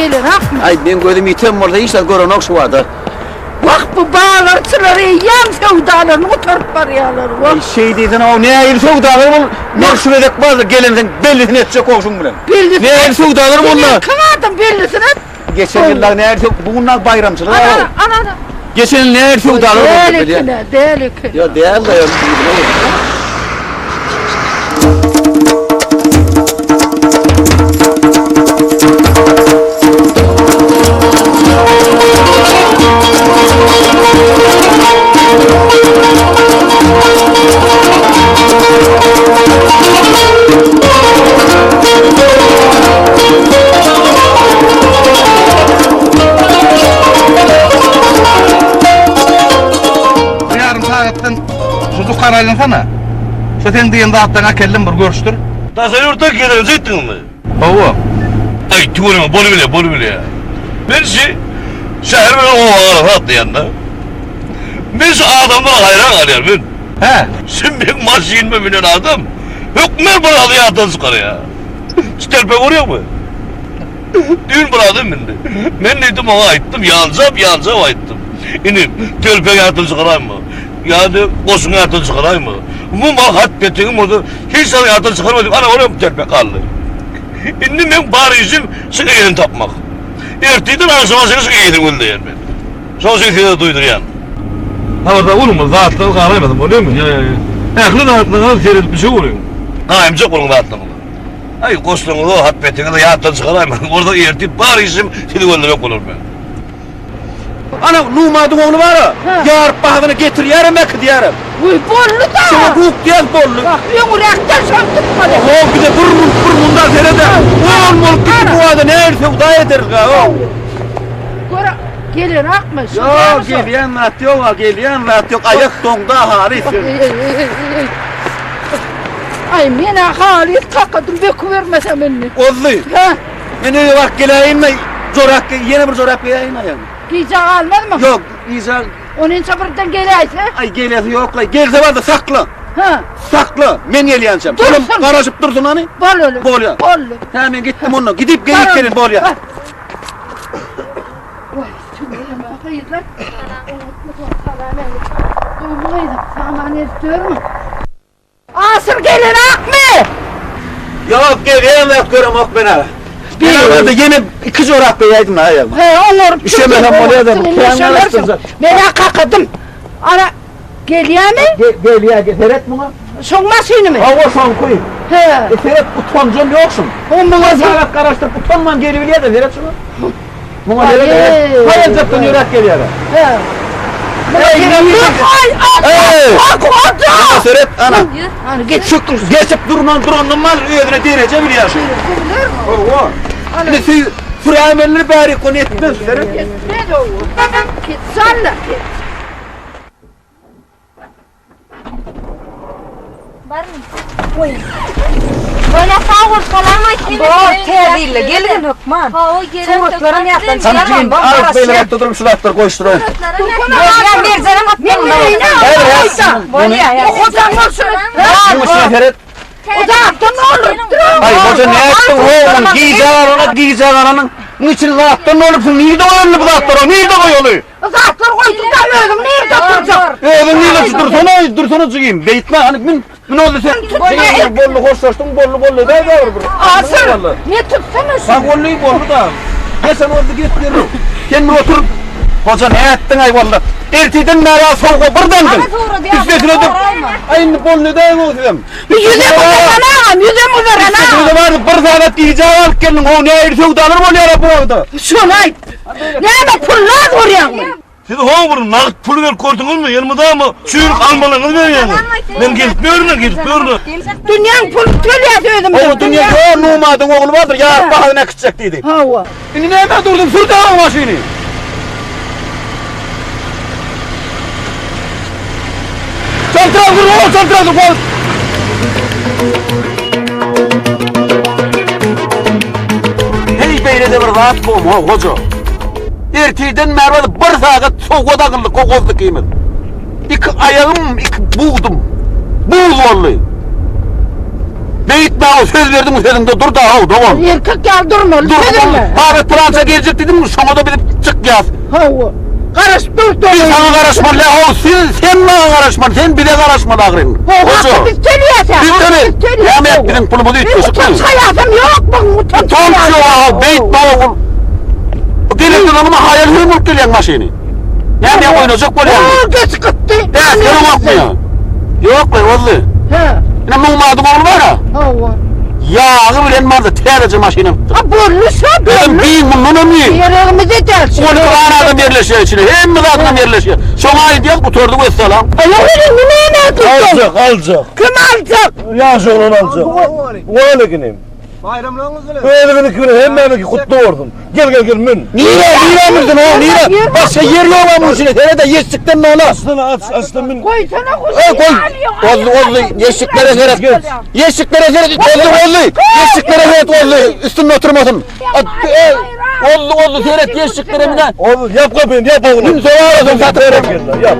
gelenakmy? Aý, meň gözüm ýiten bolsa hiç zat görenok şu wada. Wah, bu bazarçylar eýýäm söwdalaryny gutaryp barýarlar, wah. Aý, şeý diýsene-ow, nähili söwdalar bol? Men şu gezek bazar gelensoň bellisini etjek goňşyň bilen. Bellisini Nähili söwdalar boldy? Sen kim adam bellisini et. Geçen ýyl dagy nähili söw, bu gün dagy baýramçylyk Ana, aga. ana, ana. Geçen ýyl nähili söwdalar boldy Däl bilýän. ekeni, däl ekeni. Ýa däl-de, ýa bilýän. Bir ýarym sagatdan şu dükana aýlansana. Şu seň diýen zatlaryňy äkeldim bir görüşdir. Daşary ýurtdan gezelenç etdiňizmi? Hawa. Aý tüweleme bolubilýär bolubilýär. Men şi şäher bilen oba arasy atlaýanda. Men şu adamlara haýran galýan men. Hä. Şu meň maşynyma münen adam hökman bir zady ýatdan çykarýar. Şu telpegi görýäňmi? Düýn bir adam mindi. Men diýdim oňa aýtdym, ýaljap ýaljap aýtdym. Inim, telpegi ýatdan çykaraýma. Ýa-da goşuňy ýatdan çykaraýma. Umuman hat petegiň bolsa hiç zady ýatdan çykarma diýip, ana olam telpek galdy. Indi meň bar işim şu eýesini tapmak. Ertirden agşama çenli şu eýesini gözleýän men. Şonuň üçin size duýdurýan. Habarda boluň, bir zatlar galaýmasyn, bolýarmy? Ýa, ýa, ýa. Ähli zatlaryňyza seredip düşek boluň. Gaýymjak boluň zatlaryňyza. Aý, goşlaryňyzy, hat petiňizi ýatdan çykaraýmaň. Bolsa ertir bar işim sizi gözlemek bolar meň. Ana, Numadyň ogly bar-a, ýaryp bahasyna getirýärem, äkidýärem. Wiý, boldy-da! Şoňa guk diýýäs, boldy. Wah, öňräkden şony tutmaly. Ho, bize bir munt, bir munda seret-ä. On bolup gitdi bu wada nähili söwda ederis-ä, ho. Gör, gelenakmy? Şu Ýok, dälmi şo? gelýän zat ýok-a, gelýän zat ýok. Aýak doňdy-a halys. Aý, men-ä halys kakadym, bökübermesem indi. Ozdy. Hä? Men öýe baryp geläýinmi? Jorap geý, ýene bir jorap geýäýinmi aýagyma? Gijä galmazmy? Ýok, gijä. Onynça birden geläýse? Aý, gelesi ýok-laý. Gelse barda sakla. Hä? Sakla, men gelýänçäm. Dursun. Olam garaşyp dursun hany. Bol öli. Bolýar. Boldy. Hä, men gitdim onda. Gidip geýip gelin, bolýar. Waý, tüweleme gyzlar. Salam älik. Gowmy gyzym, saman edip ýörmüň? Asyr gelenakmy? Ýok, gelýän zat göremok men-ä. Men arada ýene iki jorap geýäýdim aýagyma. He, oňaryp Üşemesem bolýar-da, bu kän garaşdyrjak. Men-ä kakadym. Ana, gelýämi? Gelýär, seret muňa. Şoň maşynymy? Hawa, şoňky. He. E, seret, utanjam ýok şuň. O muňa Bir sagat garaşdyryp utanman gelibilýär-de, seret şuňa. Muňa seret, haýaljakdan ýöräp gelýär. He. Ay, Ey! Hoca! Seret, ana. Ana geçip dursun. Geçip durman durandan mal özüne dereje bilýär şu. Hawa. Indi siz süräýmelidir bäri kony etmez. Seret. Etmez o. Salla. Barmy? Goý. Bolýa sag bol, salam aýt. Bor, täze gelgin hökman. Hawa, gelen. Suratlaram ýatdan Sen çykarman. jigim, alyp beýle ýatda durup şu zatlary goýuşdyraýyn. Bolýa, Merjenem atmagyna. Bolýa, ýa. Hojaň bolsun. Muň içine seret. Uzakdan bolupdyr. Aý, hoja nätdiň, ho, gijä galana, gijä galanyň. Muň içine zatdan bolupsyň. Nirde goýaly bu zatlary? Nirde goýaly? Zatlar goýdum da özüň nirde oturjak? Özüň nirde dursana, dursana jigim. Beýtme, hany min, min oldy sen. Jigim, boldy, hoşlaşdyň, boldy, boldy. Däý dogry bir. Asyr, ne tutsana şu. Bak boldy, boldy da. Geçen oldy, geç derrew. Sen bir otur. Hoja nätdiň aý walla. Erteden bäri sowga bir demdiň. Üstesine de Aý indi boldy däý o sizem. Ýüzem uzaran agam, ýüzem uzaran agam. Üstesine bardy bir sagat gijä galyp geldiň. O nähili söwdalar bolýar bu wagtda? Şony aýt. Näme pullar görýäňmi? Siz ho bir nagt pul berip gördüňizmi? Elmydama çüýrük almalaryňyzy berýäňiz. Men gelip ýörün, gelip ýörün. Dünýäň puluny tölýäs özümiz. Hawa, dünýä ýok, Numadyň ogly bardyr, ýaryp bahasyny äkitjek diýdi. Hawa. Indi nämä durduň, sür dagy maşyny. Çaltrak sür, ogul, çaltrak sür, gol. Heý, beýle-de bir zat bom, ho, hoja. Ertirden bäri bir sagat sowgat agyldy, gogozdy ikimiz. Iki aýagym, iki bugdum buz boldy. Beýtme how, söz berdiň sözüňde dur da how, dogan. Erkek ýaly durmaly Dur, sözüňde. Sagat pylança geljek didiň, şoňa da bilip çykýas. Hawa. Garaşyp dur Biz saňa garaşmaly, how, siz, sen maňa garaşmaly, sen bize garaşmaly ahyryn. Hawa, Hoja. biz töleýäs. Biz töleýäs. Näme et biziň pulumyzy üýtgeşik. Utanç haýasam ýok bu, utanç. Utanç ýok, how, beýtme how. Gelende oňa haýal hüýr bolup gelýän maşyny. Näme oýnajak bolýaň? Oo, geç gytdy. Däsleri ýokmy? Ýok, be, boldy. He. Ine muň madyň ogly bar-a. Hawa. Ýagy bilen bardy, täzeje maşyn alypdyr. Ha boldy şo, Özem boldy. giň mundan hem giň. Geregimize däl şu. 12 sany adam ýerleşýär içine. Hemme zatdan ýerleşýär. Şoňa aýdýas, gutardy wessalam. Aý, ýok, indi näme tutdun? Aljak, aljak. Kim aljak? Ýaş oglan aljak. Waleýkim. Baýramlygyňyz bilen. Özüňiňki bilen hemmämiňki gutly bolsun. Gel gel gel mün. Nire, nire mündün ha, nire? Başga ýer ýok ha munuň içinde. Seret-de ýeşikden nala. Açsana aç, açda mün. Goýsana goý. Ey goý. Oldy, oldy. Ýeşiklere seret. Ýeşiklere seret. Oldy, oldy. Ýeşiklere seret, oldy. Üstünde oturmasyn. Ey, oldy, oldy. Seret ýeşiklere mine. Oldy, ýap gapyny, ýap oglum. Mün sowa satyp Ýap.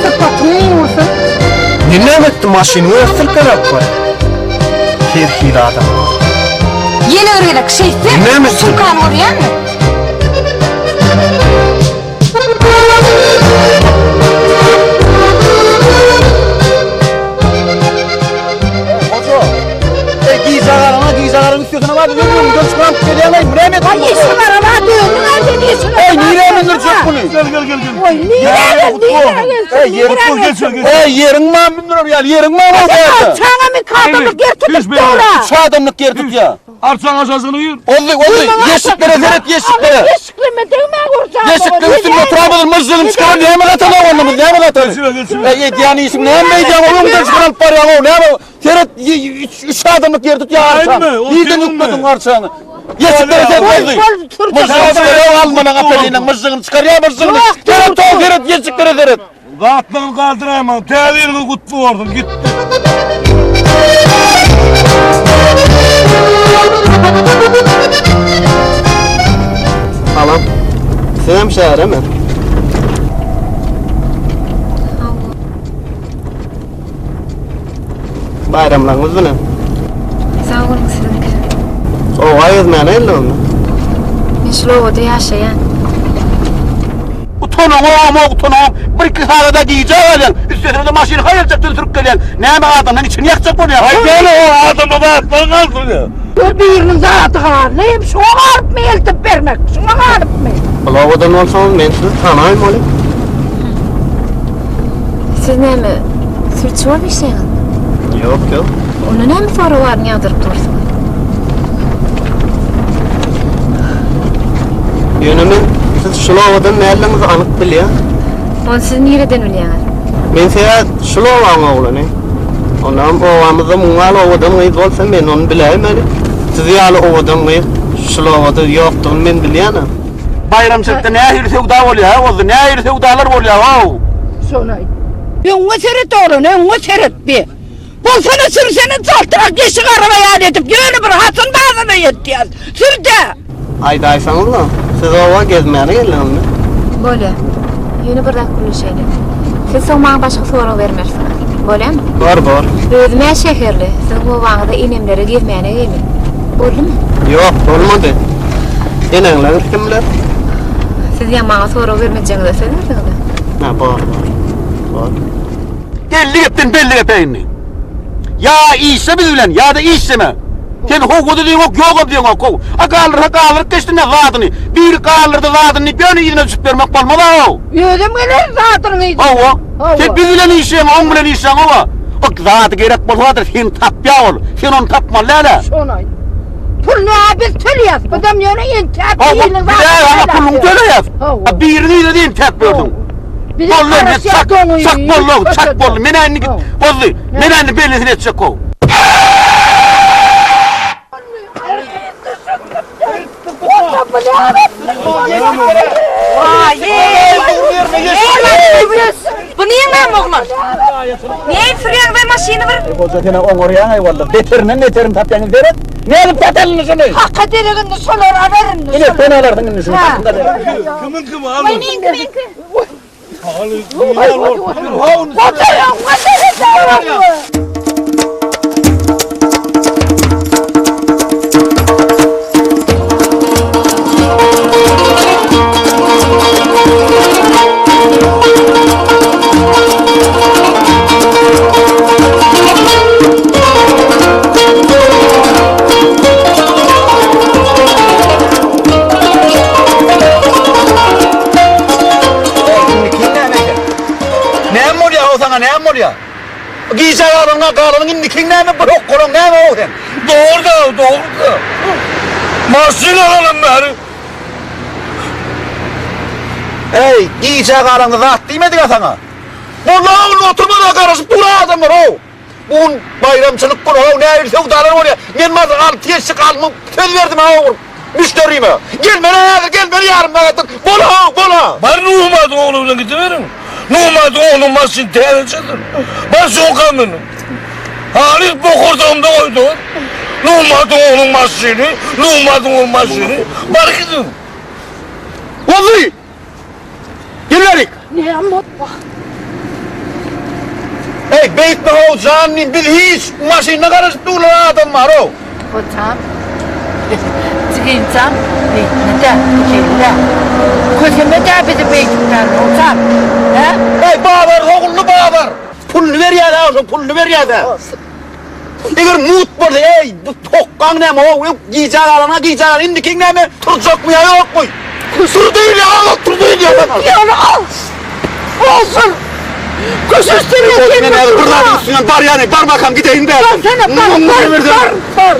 Sypatyň bolsun. Näme etdi maşyny öz silkeläp goýar. Her hili adam bar. Ýene bir gezek şeýtseň, Näme etdi? sumkany görýäňmi? Hoca. Ey gije garana gije garan üstesine bardy. Öňüňden çykaryp gelýäň ey näme etdi? Aý, işi bar, ama döndüň ha sen işi bar. Ey nirä mündürjek bunu? Gel gel gel gel. Oý, nirä gel, nirä gelsin? Ey yerin nirä Geç gelsin? geç. Ey yerin ma mündürür ýaly yerin ma boldy. Çaňa mi kadamlyk ýer tutup Düş be. dur-a. Üç adamlyk ýer tutýar. Arçaň aşasyny ýür. Oldy, oldy. Ýeşiklere seret, ýeşiklere. Ýeşikleme degme gurjak. Ýeşikler üstünde oturamyz, myžžygyny çykaran näme gataly oglumyz, näme gataly? Geçire, geçire. Ey edýän işiň näme edýän, öňden çykaryp barýaň, o näme? Seret, üç adamlyk ýer tutýar arçaň. Aýtma, o Nirden seňmi? ýükledin arçaňy? Ýeşiklere seret, oldy. Myžžygyny çykarýar, almanyň apeliniň myžžygyny çykarýar, myžžygyny. Seret, o seret, ýeşiklere seret. Zatlaryňy galdyraýmaň. Täze ýylyňyz gutly bolsun. Gitdi. Salam. Sizem şäheremi? Baýramlaryňyz bilen. Sag boluň siziňki. Oba gezmäne geldiňizmi? Men şul obada ýaşaýan. Utanaňok, utanaňok. Bir iki sagada gijä galýaň. Üstesine-de maşyny haýaljakdan sürüp gelýäň. Näme adamlaryň içini ýakjak bolýaň? Aý gel o adama zatlaryň galsyn ya. Bir biriniň zady galdy, hem şoňa galypmy eltip bermek, şoňa galypmy? Bul obadan bolsaňyz men sizi tanaýmaly. Siz näme sülçi bolup işleýäňizmi? Ýok, ýok. Onda näme sorag baryny ýagdyryp dursuňyz? Ýöne men siz şul obadan däldigiňizi anyk bilýän. Ony siz nireden bilýäňiz? Men sebä şul obaň oglany. Onam obamyzda muň ýaly owadan gyz bolsa men ony biläýmeli. Siz ýaly owadan gyz şul obada ýokdugyny men bilýänem. Baýramçylykda nähili söwda bolýar, hä, Gozly? Nähili söwdalar bolýar, how? Şony aýt. Öňňe seret oglan, öňňe seret bi. Bolsana sürsene çaltrak eşik araba ýaly edip ýöne bir Hasan bazara ýetýäs. Sür-dä! Aýdaýsaňyzla, siz oba gezmäne geldiňizmi? Bolýa. Ýöne bir zat gürleşeýli. Siz soň maňa başga sorag bermersiňiz. Bolýamy? Bor, bor. Özüm-ä şäherli, siziň obaňyza enemlere gezmäne geldim. Boldumy? Ýok, bolmady. Eneňler kimler? Siz ýa maňa sorag bermejegiňize söz berdiňiz-ä? Hä, bor, bor. Bor. Belli gepden belli gepe indi. Ýa işle biz bilen, ýa-da işleme. Sen howwa-da diýeňok, ýogam diýeňok, how. A galdyrsa galdyryp geçsin-dä zadyny. Biri galdyrdy zadyny diýip ýöne yzyna düşüp bermek bolmaz-a, how. Özüm geler zadynyň yzyna. Hawa. Hawa. Sen biz bilen işleýäň, oň bilen işleňok-a. O zady gerek bolsa-da seni tapýar ol. Sen ony tapmaly däl-ä. Şony aýt. Puluny-a biz töleýäs. Bizem ýöne entäp Hawa, biriniň biz-ä zadyny saňa puluny töleýäs. Hawa. A birini yzyna entäp ýörsüň. Bizi Boldy, men garaşýar çak, doňy. çak boldy, çak boldy. Men-ä indi git, boldy. Men-ä indi bellisini etjek how. Bu niýe näme oglan? Niýe sürýäň be maşyny bir? Goja sen oňarýaň eý walla. Beterinden beterini tapýaň seret. Nädip satalyny şuny? Haka deregini şolar alar indi. Ine sen alarsyň indi şuny. Kimiň kimi al. Meňki meňki. Goja öňe seret. Indiki näme eken? Näme bolýar o saňa näme bolýar? Gije galanyňa galanyň indikiň näme bir hokgalaň näme o sen? Dogry da, dogry da. Maşyn alalım bäri. Ey, gije galanyňa zat diýmedik-a saňa. Bolla oturma da garaşyp dur adamlar o. Bu gün baýramçylyk güni o nähili söwdalar bolýar. Men mazy alty ýeşik almyp söz berdim ha ogul. Müşderime. Gelmeli häzir gelmeli ýarym sagatdan. Bola bola. Bar Nuhmadyň ogly bilen gidiberiň. Nuhmadyň oglunyň maşyny täzeçedir. Bar şoňka münüň. Halys bokurdagymda goýduňyz. Nuhmadyň oglunyň maşyny, Nuhmadyň oglunyň maşyny. Bar gidiň. Boldy. Gel berik. Näme boldy? Ey beýtme how jan diýim biz hiç maşynda garaşyp durlan adam bar how. Hojam. Jigimjan beýtme-de, gelin-de. Köseme-de bizi beýdip-de, hojam. Hä? Ey bazar ogully bazar. Puluny berýär-ä şo puluny berýär-ä. Eger mut bolsa ey bu tokgaň näme how gijä galana gijä galan indikiň näme turjakmy ýa ýokmy? Tur diýilýär al tur diýilýär sana. Ýöne al. Olsun. Köşeşdirme Men häzir bir zadyň üstünden barýan, barmakam gideýin bärden. Barsana, bar, bar, bar, bar.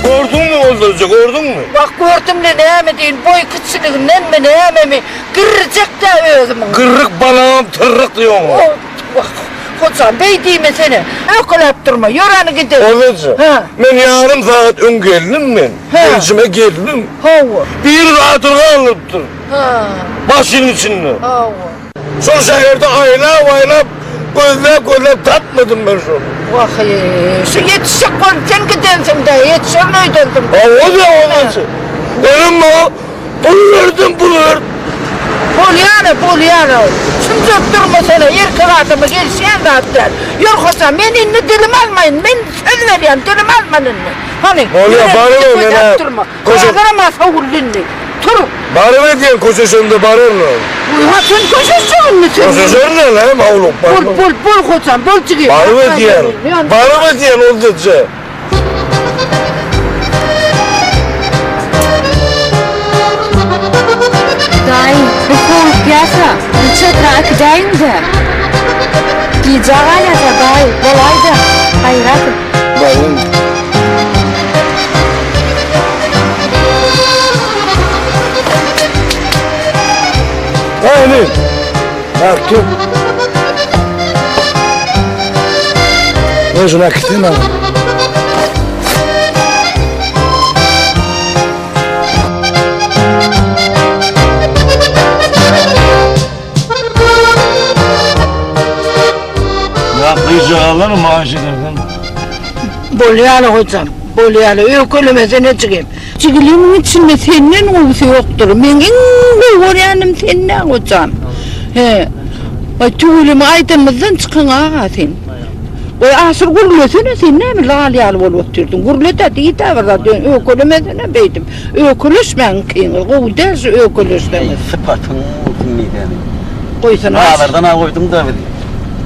Gördüňmi öldürje, gördüňmi? Bak gördüm-le näme diýin, boý kiçiligindenmi nämemi, girjek-dä özümiň. Gyrryk balam tyrryk diýoň. Wah, hojam, beý diýmesene. Öýkeläp durma, ýör hany gidelim. Ozaja, men ýarym sagat öň geldim men. Gelşime geldim. Hawa. Bir zadyny galdyrypdyr. Ha. Maşynyň içinde. Hawa. Şol şäherde aýlap-aýlap, gözläp-gözläp tapmadym men şony. Wah-eý, şu ýetişjek bolup sen gidensiň-dä, ýetişerin öýdensiň. Hawa-da, ozaja. Onuň maňa pul berdim, pul berdim. Bolýar-a, bolýar-a. Şunjak durmasana, erkek adama gelişýän zat däl. Ýör hoja, men indi dilim almaýyn, men söz berýän, dilim alman indi. Hany, Bolýar, ýör, baryber, gözläp men-ä durma. Köşe- Häzirem-ä sowuldy indi. Tur. Baryber diýen köşeşende bararyn. Ha sen köşeşjek indi sen. Köşeşerin ýa näme howlugyp Bol, barman. bol, bol hojam, bol jigim. Baryber diýen. Baryber diýen ol-da-je. Daýy, biz howlukýas-a, bir çetre äkidäýiň-dä. Gijä galýas-a, daýy, bolaý-da, gaýrat et. Daýy. Daýy, Erkin. Men şunu äkiteyim abi. Ya gyjagalar maaş ederden. Bolýar hojam, bolýar. Öýkelemesene jigim. Jigilimiň içinde senden gowusy ýokdur. Meň iň gowy görýänim sen-dä hojam. He. Aý tüweleme aýdanymyzdan çykyň aga sen. Goý Aşyr gürlesene sen näme lal ýaly bolup otyrdyň. Gürle-dä diý-dä bir zat öýkelemesene beýdip. Öýkeleşmäň ikiňiz gowy däl şu öýkeleşseňiz. Eý sypatyň bolsun diýsäni. Goýsana Aşyr. Bazardan-a goýduň-da bizi.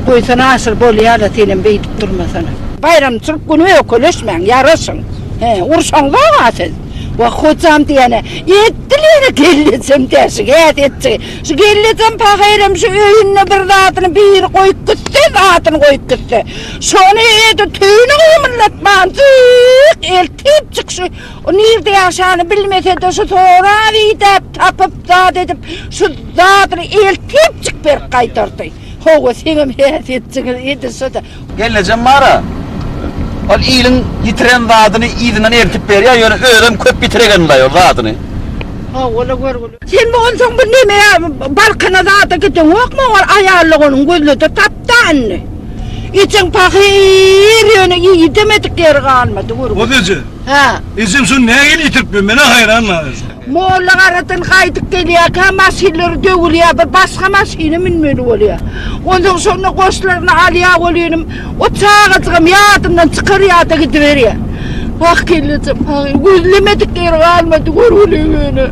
Goýsana Aşyr bolýa-la senem beýdip durmasana. Baýramçylyk güni öýkeleşmäň ýaraşyň. He urşaňzog-a siz. Wah, hojam diýene, etdil ýene gelnejem däşi, häsiýetçi. Şu gelnejem pahyram şu öýünde bir zadyny biri goýup gitse, zadyny goýup gitse. Şony edi tüýüni gymyldatman, jyk eltipjik şu nirde ýaşany bilmese-de şu sorap idäp tapyp zat edip şu zadyny eltipjik berip gaýdardy. Hawa, seňem häsiýetçiňiz edil şo-da. Gelnejem bar-a, ol iliň ýitiren zadyny yzyndan eltip berýär, ýöne özem köp ýitiregenlaý ol zadyny. Hawa-la görgüli. Sen bu onsoň bu neme Balkana zada gideňokmy ol aýal doganyň gözlede tapda indi. Ejeň pahyr ýöne idemedik ýeri galmady görgüli. Ot eje. Hä. Ejem şony nähili ýitirip menä haýran galýan. Molla garadan gaýdyp gelýärkä maşynlary döwülýär bir başga maşyna münmeli bolýar. Onsoň şonda goşlaryny alýar welinim o çagajygam ýadyndan çykarýar-da gidiberýär. Wah kellejem pahyr gözlemedik ýeri galmady görgüli ýöne.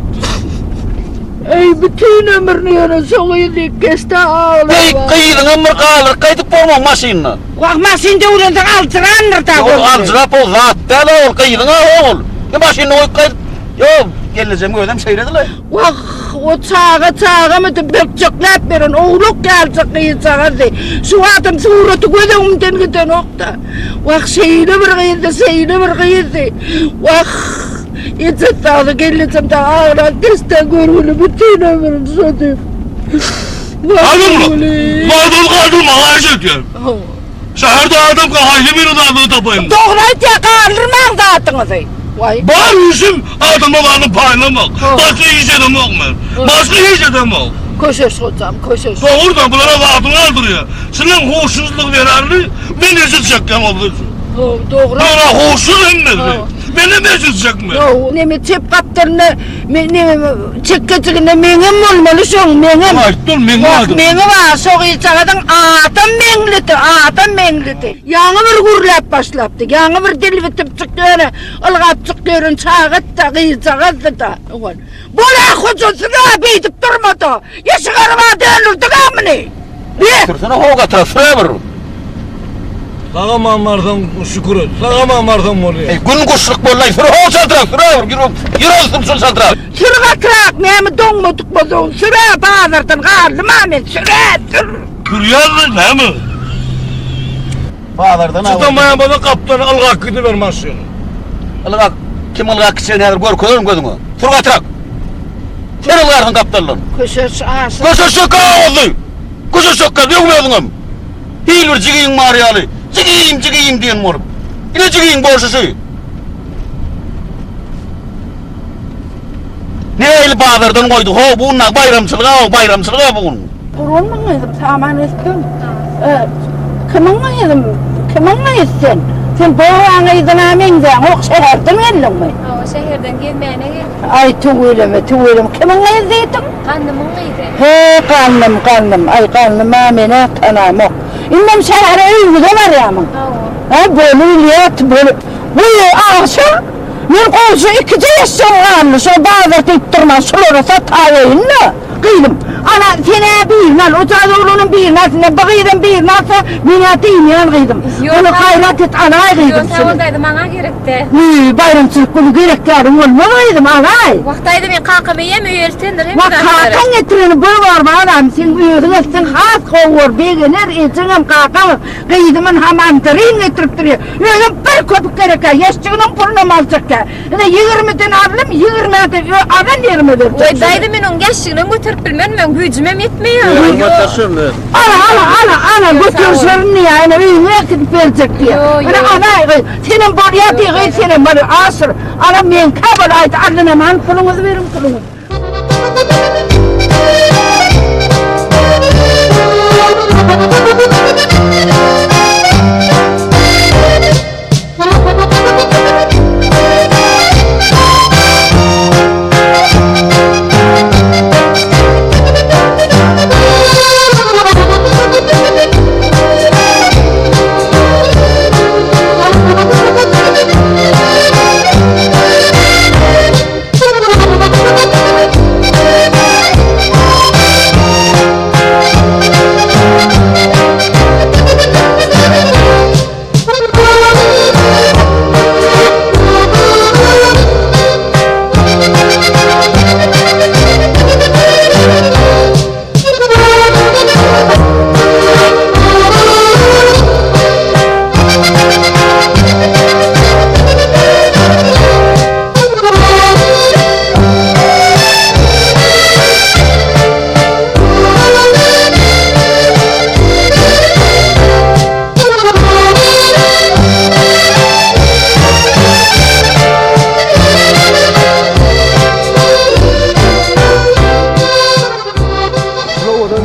Eý bütin ömrüni ýöne şo gyz diýip geçdi aglap. Eý gyzyňam bir galdyryp gaýdyp bolmaň maşynda. Wah maşyn döwülensoň aljyrandyr-da. Ol aljyrap ol zat däl-ä ol gyzyň-a ol. Maşynda goýup gaýdyp Ýok, gelnejem özem şeýledi-le. Wah, o çaga çagamydy, bökjekläp beren owlak ýalyjak gyzjagazdy. Şu wagtam suraty göz öňümden gidenok-da. Wah, şeýle bir gyzdy, şeýle bir gyzdy. Wah, eje dagy, gelnejem dagy aglap geçdi-ä görgüli bütin ömrüni şo diýip. Wah, görgüli. Galdyrma, galdyrma, haýyş edýän. Şäherde adam haýsy biri zadyny tapaýyn. Dogry aýtýar, galdyrmaň zadyňyzy. Waý. Bar işim adama zadyny paýlamak. Başga iş edemok men. Başga iş edemok. Köşeş hojam, köşeş. Dogrudan bulara zadyny galdyrýar. Şunuň huşsuzlygy zerarly men ejir çekýän bolsa üçin. Dogry. Bulara huşsuz hemmesi. Menem ejir çekmen. Ýok, neme çep gapdalynda men neme çekgejiginde meňem bolmaly şoň, meňem. Aýtdym, meňi Wah, adyň. meňi bar, şo gyzjagazyň adam meňlidi, adam meňlidi. Ýaňy bir gürläp başlapdy, ýaňy bir dil bitip çykdy ýöne ylgapjyk ýören çagatda, gyzjagazdy-da. Ol. Bol-a hoja, sür-ä beýdip durma-da. Eşek araba döndürdiň-ä muny. Be! Sürsene how gatyra, süre bir. Sag-aman barsaň şükür et. Sag-aman barsaň bolýar. Eý, gün guşluk boldy-aý, sür how çaltrak, süre bir, ýürek, ýürek sürşün çaltrak. Sür gatyrak, näme doňmadyk bolsaň, sür-ä bazardan galdym-a men, sür-ä, sür. Sürýänmi, näme? Bazardan al. Çydamaýan bolsa gapdan ylgap gidiber maşyny. Ylgap, kim ylgap gitjegini häzir görkezerin gözüňe. Sür gatyrak. Sen ylgarsyň gapdaldan. Köşeş aşyr. Köşeş şökge oguzly. Köşeş şökge döwme özüňem. Hil bir jigiň bar ýaly. Jigim, jigim diýen bolup. Ine jigiň bolşy şu. Nähili bazardan goýdy how bu gün baýramçylyk how baýramçylyk bu gün. Gurbanmyň gyzym saman ösdüm. Kimiň gyzym? Kimiň gyzy sen? Sen bobaň gyzyna meňzäňok şäherden geldiňmi? Hawa şäherden gezmäne geldim. Aý tüweleme tüweleme kimiň gyzy diýdiň? Gandymyň gyzy. He Gandym Gandym aý Gandym-a men-ä tanamok. Indem şähere öýüňize barýamyň? Hawa. Hä bolubilýär bolup. Goý agşam men goňşy ikije eşegim galdy şo bazar diýip durman şulara sataýaýyn-da gyzym. Ana sen-ä birini al o jaz oglanam birini alsyn bu gyzam birini alsa men-ä dynýan gyzym. Ony gaýrat et alaý gyzym Ýok sag şuny. bol daýza maňa gerek däl. Wiý baýramçylyk güni gerek ýalyň bolmaz gyzym alaý. Wah daýza men kakam eýýäm öýe eltendir hemme Wah zatlary. kakaň getireni bir barmanam seň özüň etseň has gowy bor begener ejeňem kakaňam. Gyzymyň hamandaryn getirip durýar. Özem bir köpük gerekä, ýeşjiginiň pulunam aljakkä. Ine, ýigrimiden aldym, ýigrimä-de alan ýerime berjek. Goý, daýza, men oň ýaşjygynam göterip bilmen, meň güýjümem ýetmeýär. Özüň göterşerin özüň. Ala, ala, ala, ala, göterişerin diýýär, ine, öýüňe äkidip berjek diýýär. Ine, alaý, gyz, senem bolýar diý, gyz, senem, bol, aşyr, ala, meňkä bolaýdy, alynam, hany, puluňyzy beriň, puluňyzy.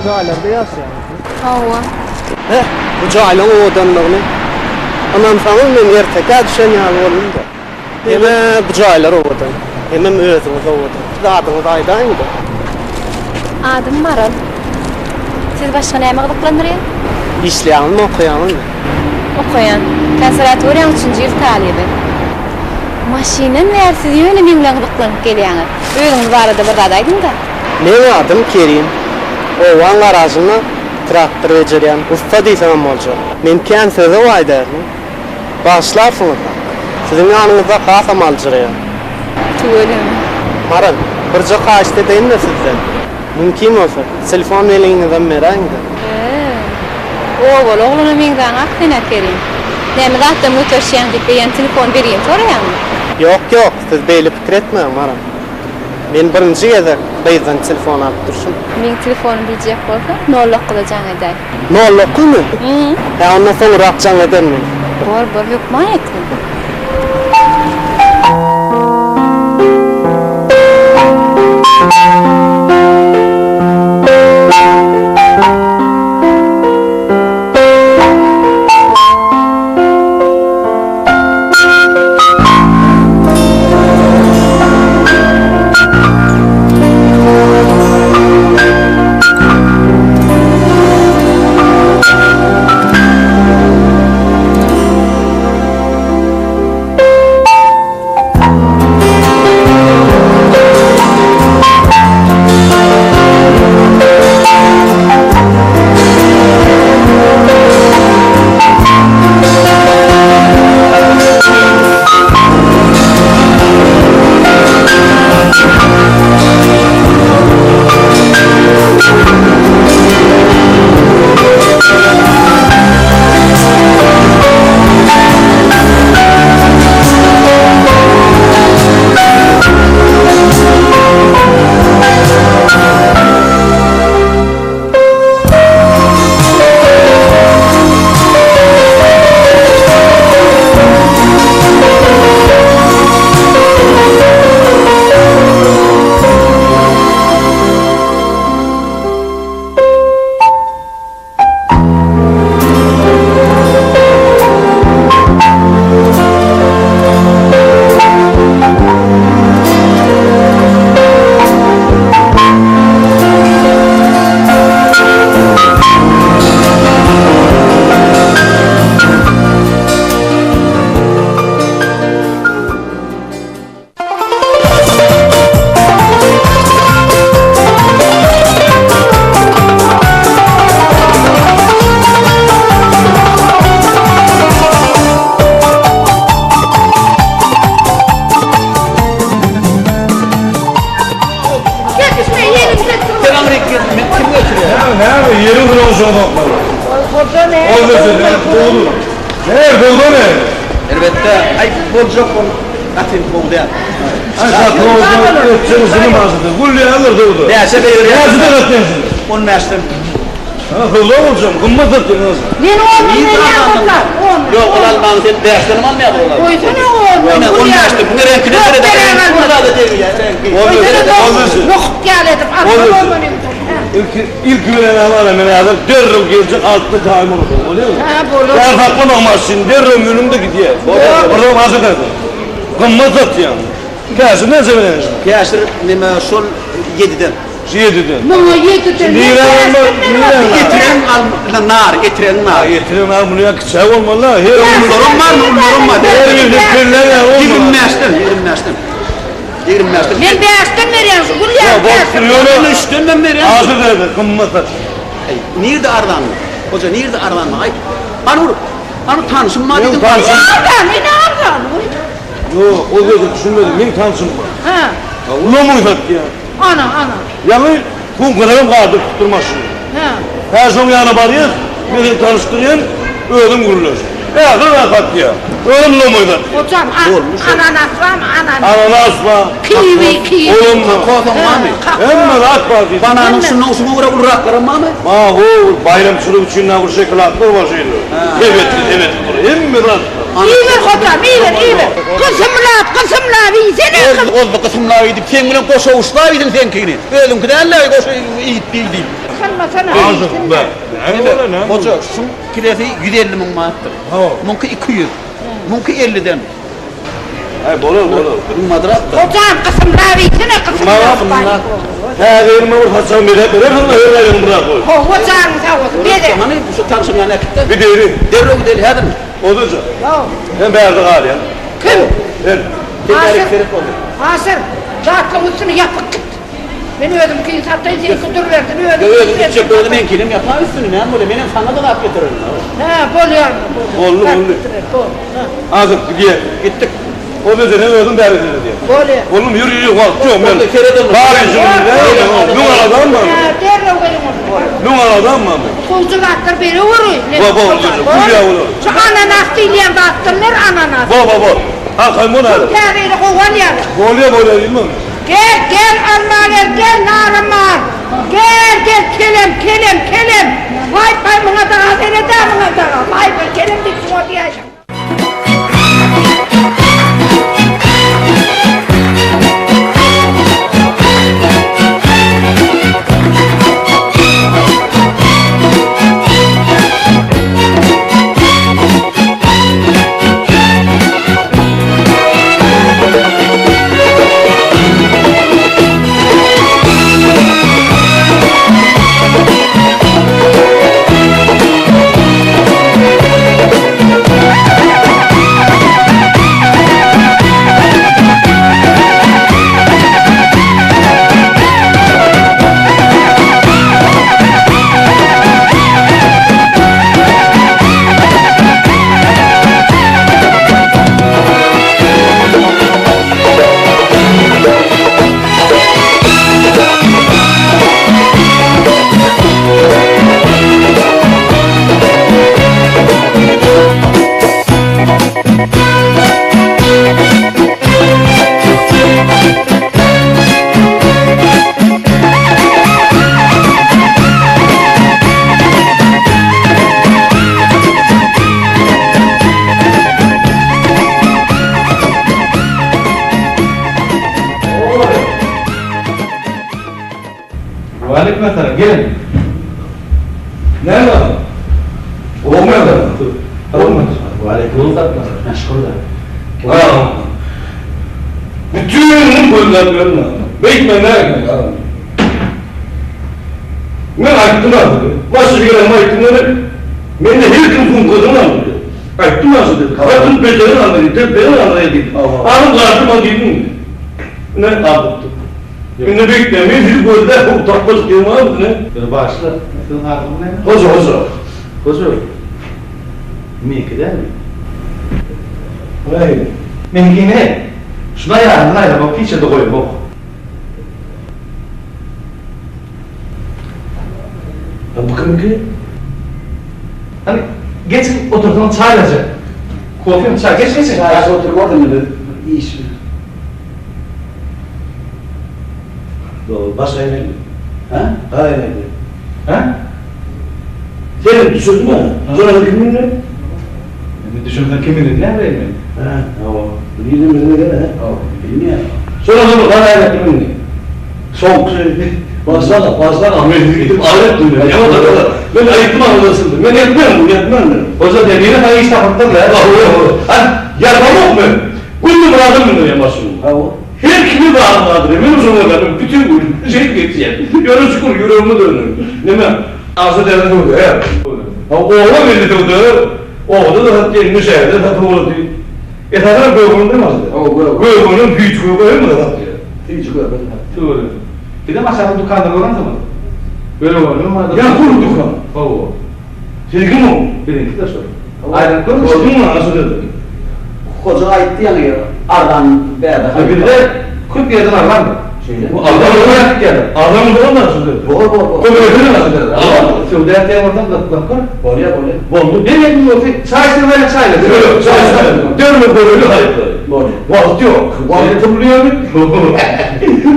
jaýlarda ýaşaýaňyzmy? Hawa. Heh, bu jaýlaň owadanlygyny. Ynansaňyz men ertekä düşen ýaly boldum-da. Hemä bu jaýlar owadan, hemem özüňiz owadan. Siz adyňyzy aýdaýyň-da. Adym Maral. Sizi başga näme gyzyklandyrýar? Işleýäňizmi, okaýaňyzmy? Okaýan. Konserwatoriýaň üçünji ýyl talyby. Maşyndan bäri siz ýöne meň bilen gyzyklanyp gelýäňiz. Özüňiz barada bir zat aýdyň-da. Meň adym Kerim. Obaň garažynda traktor bejerýän. Ussa diýseňem boljak. Men kän söze baý däldim. Bagyşlarsyňyz-da. Siziň ýanyňyzda hasam aljyraýan. Tüweleme. Maral, birje haýyşt edeýin-de sizden. Mümkin bolsa, telefon belgiňizem beräýiň-de. He. Obaly oglana meňzäňak sen-ä Kerim. Näme zatdan göterişýäň diýip beýän telefon belgini soraýaňmy? Ýok, ýok, siz beýle pikir etmäň, Maral. Men birinji gezek gyzdan telefon alyp durşum. Meň telefonymy biljek bolsaň, nol dokguza jaň edäý. Nol dokuzmy? Hä, onda soňrak jaň ederin men. Bor, bor, hökman etgin. Elbetde, aý boljak ol gaty gowy däl. Bäşe berýär. On bäşden. Men ondan berýän bolmaz. Ýok, ol almaň sen bäşdenem almaýar ol. Goýsana ondan. On bäşden. Muňa reňkine seret. Nohut ýaly edip alsana ondan. Ilki bilen amana men häzir derrew geljek altda jaýym bolsun, bolýarmy? Hä, bolar. Ýa saklamak maşyny derrew münüň-de gidýär. Bolýar. Bolýar. Bir zat aýdaýyn. Gymmat satýaň. Käşir näçe berýäň? Käşir neme şol ýediden. Şu ýediden. Muňa ýediden. Nirä bolmaz? Nirä? Etiregiň al nar, etiregiň nar. Etiregiň nar muny ýa kiçä bolmaly-da. Her Ularam barmy, ularam bar. Her birisi pelle ýa bolmaly. 25-den, 25-den. 25-den. Men bäşden berýän şu gül ýaly bäşden. Ýöne Üçden ben berýän. Azyr berdi, gymmat sat. Eý, nirde arzanly? Hoja nirde arzanly? Aýt. Hany bir, hany tanşym bar diýdim. Tanşym. Arzan, ine arzan. Ýok, o söze düşünmedim. Meň tanşym bar. Hä. Lomoý satýar. Ana, ana. Ýaňy sumkalaram galdyryp tutdur maşyny. Hä. Hä, şoň ýanyna barýas, men seni tanyşdyrýan, özüň gürleş. Häzir ben satýar. Özüm lomoý satýar. Hojam, ananas barmy, ananas? Ananas bar. Kiwi, kiwi. Olam bar. Kokosyň barmy? Hemme zat bar diýdim. Bananyň şundan şuňa görä uluraklarym barmy? Bar, ho, baýramçylyk üçin näbir şokoladlar bar şeýle. Sebetli, sebetli dur. Hemme zat bar. Iýiber hojam, iýiber, iýiber. Gysymlap, gysymlap iýsene. Ozdy gysymlap iýdik. Seň bilen goşawuçlap iýdim seňkini. Özüňki däl-le goşa iýip diýdim. Gyzyklanmasana. Hoja, şuň kilesi 150 müň manatdyr. Muňky 200. Muňky 50-den. Aý bolar bolar. Gymmadrak da. Hojam gysymlap iýsene gysymlap. Häzir bir saçagyny bezäp berersiň her aýyň bir zat goý. Hawa janyň sag bolsun beze. Hany şu tanşyň ýanyna äkitde. Gideli. Derrew gideli häzirmi? Ozaja. Sen bärde galýaň. Kim? Sen. Aşyr. Aşyr. Zatlaryň üstüni ýapyp git. Men özümkini sataýyn seňki durubersin özüm. Ýok özüň gitjek bolsa meňkinem ýapar üstüni näme bolýar menem saňa-da zat getirerin. Hä bolýar. Boldy boldy. Azyk gidýär. Gitdik. Ozaja sen özüň bärde seredýäň. Bolýar. Oglum ýür ýür wagt ýok men. Seret onda. Bar işim. Müň aladam bar. Hä derrew geliň onda. Müň aladam bar. Gowja zatlar bereweri. Bo bo gülýär olar. Şu ananas diýilýän zatdyrlar ananas. Bo bo bo. Arkaýyn bol häzir. Täzeýli gowy alýarlar. Bolýar bolýar diýme. Gel gel alma gel gel narym bar. Gel gel kelem kelem kelem. Waý paý muňa daga seredä muňa daga. Waý paý kelem diýip şuňa diýäýseň. Waleýkim essalam, geliň. Näme? Gowmy ýagdaý? Gowmy? Waleýkim essalam. Şükür. Ha. Bütün gün gözläp ýörün. Beýtme näme? Men aýtdym asyl. Başga gelen aýtdym ýöne. Mende her kim sumkadan aldy. Aýtdym asyl. Satyn bejeren aldy, tepeden aldy diýdim. Alyp garşyma diýdim. Ne aldypdy. Indi beýtme, men sizi gözläp bu tapmadyk ýerim barmy ne? Bir başla. Siziň adyňyz näme? Hoja, hoja. Hoja. Meňki dälmi? Nähili? Meňki ne? Şuna ýanyndan aýramok, hiç ýerde goýamok. A bu kimiňki? Hany, geçiň, otursaň çaý berjek. Kofemi, çaý, geç, geçiň. Çaý içip oturyp orada biz iş. Dogry, baş aýlandy. Hä? Gara aýlandy. Hä? Sen düşürdüňmi? Şonda kim mindi? Indi düşürsen kim mindi näme bileýin men? Hä, hawa. Bilýän bilmän hä? Hawa, bilmeýän. Şonda bir gara aýlandy mindi. Soňky başlana, başlana men gidip alyp dünýä. Ýa-da men aýtdym anasyn. Men etmem, bu etmem men. Hoja demiri saňa iş tapypdyr-la. Hawa, hawa. Ýapamok men. Günde bir adam mündirýän maşynyma. Hawa. Her kimi barym bardyr. Men şoňa ganym bütin gün şeýdip geçýän. Ýöne şükür ýüregime döndüm. Neme, agşa däne söwda hä? Ha, oba belli söwda. Obada-da satýan, indi şäherde satyp boldy. Esasanam gögüň dem aldy. Hawa, gök. Gögüňem süýji göge hem satýar. Süýji göge satýar. Tüweleme. Bizem aşakda dükanda görensiňiz. Gögüňem bardyr. Ýa gur dükan. Hawa. Seňkimi o? Biziňki-de şol. Aýlanyp görmüşmi? Gördüňmi, ana şu dedi. Hoja aýtdy ýaňy arzan bärde haryt bar. Bizde köp ýerden arzandyr. Şeýle. Bu arzan ýerden. Arzan bolandyr şu dedi. Bor, bor, bor. Kömekini ana şu dedi. Söwda etýän bolsaň gyzyklanyp gör. Bolýar, bolýar. Boldy. Bir ýerim bolsa çaý içsem weli çaý içeris. Ýok, çaý içmeris. Derrew göreli harytlary. Bolýar. Wagt ýok. Wagt pully ýaly.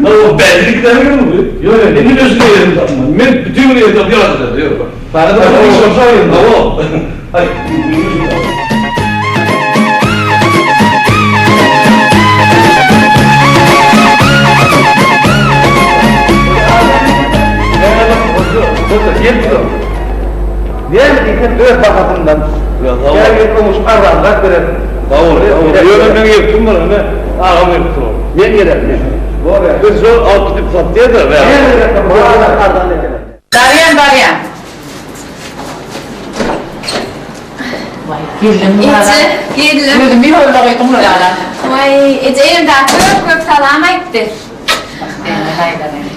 Hawa, bäri gider ýöne. Ýok, ýok. Indi özüne ýerim tapman. Men bütin gün ýerde ýatyp ýörün. Sana da iş bolsa aýdym. Hawa. Aý. Her kim öz bahasyndan. Her kim oňuşyp arzanrak berer. Sag bol, sag bol. Ýöne meň ýerkim bar, ine, agam gelip dur. Men gerek, men. Bolýar. Biz şol alyp gidip satýa-da. Men gerek, arzan ederler. Barýan, barýan. Eje, geldim. Özümi ýolda goýduň lala. Waý, eje elimdäki köp köp salam aýtdy.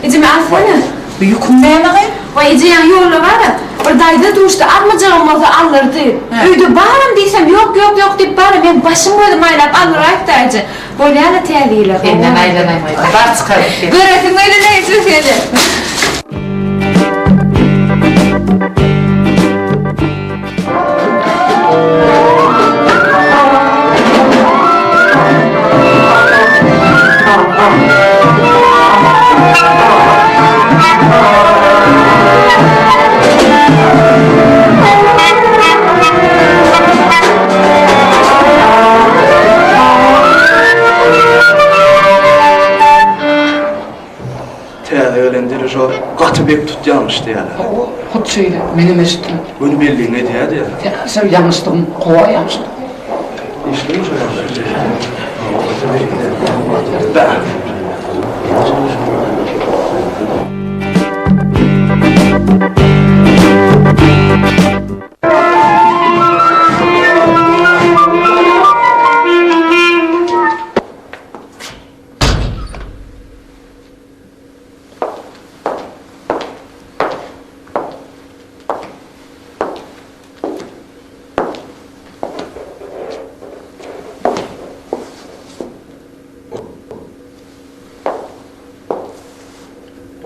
Ejemi alsana. Bu ýüküň näme gyz? Waý, eje ýaňy ýolda bara. Bir daýza duşdy, almajagym bolsa aldyrdy. Öýde baram diýsem, ýok, ýok, ýok diýip bara, meň başym gözüm aýlap aldyraýypdy eje. Bolýa-da täze ýyla. Senden aýlanaýmaý. Bar çykaryp gel. Göresiň gelene eje seni. Täze gelen dirižor gaty bek tutýarmyş diýýärler. Hawa, hut şeýle, menem eşitdim. Göni belligiňi edýär diýýärler. Sen sen ýalňyşdygyň, howa ýalňyşdyň. Eşitdiňmi şo ýagdaýy? Bäh!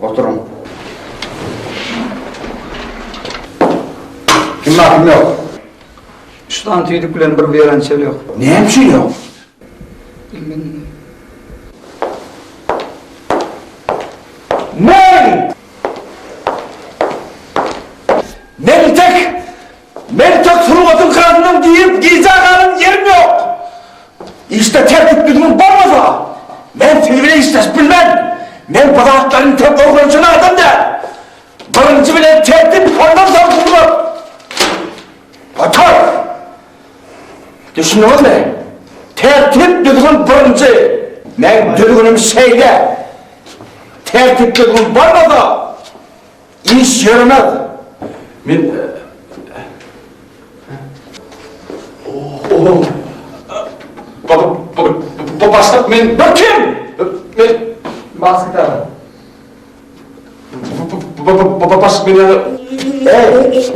Oturyň. Kim bar, kim ýok? Üç sany tüýdük bilen bir wiolonçel ýok. Näme üçin ýok? Bilmedim. Men! Men tek, men tek sungatyň kanunyn diýip gijä galan ýerim ýok. Işde tertip-düzgün bolmasa, men siz bilen işleşip bilmen. Men bu zatlaryň tek öwrenişen adam däl. Birinji bilen tertip, ondan soň sungat. Otur! Düşündiňizmi? Tertip düzgün birinji. Meň düzgünim şeýle. Tertip düzgün bolmasa, iş ýöremez. Men Başlyk men Bir kim? Men Bas gitara. Başlyk men ýa Ey!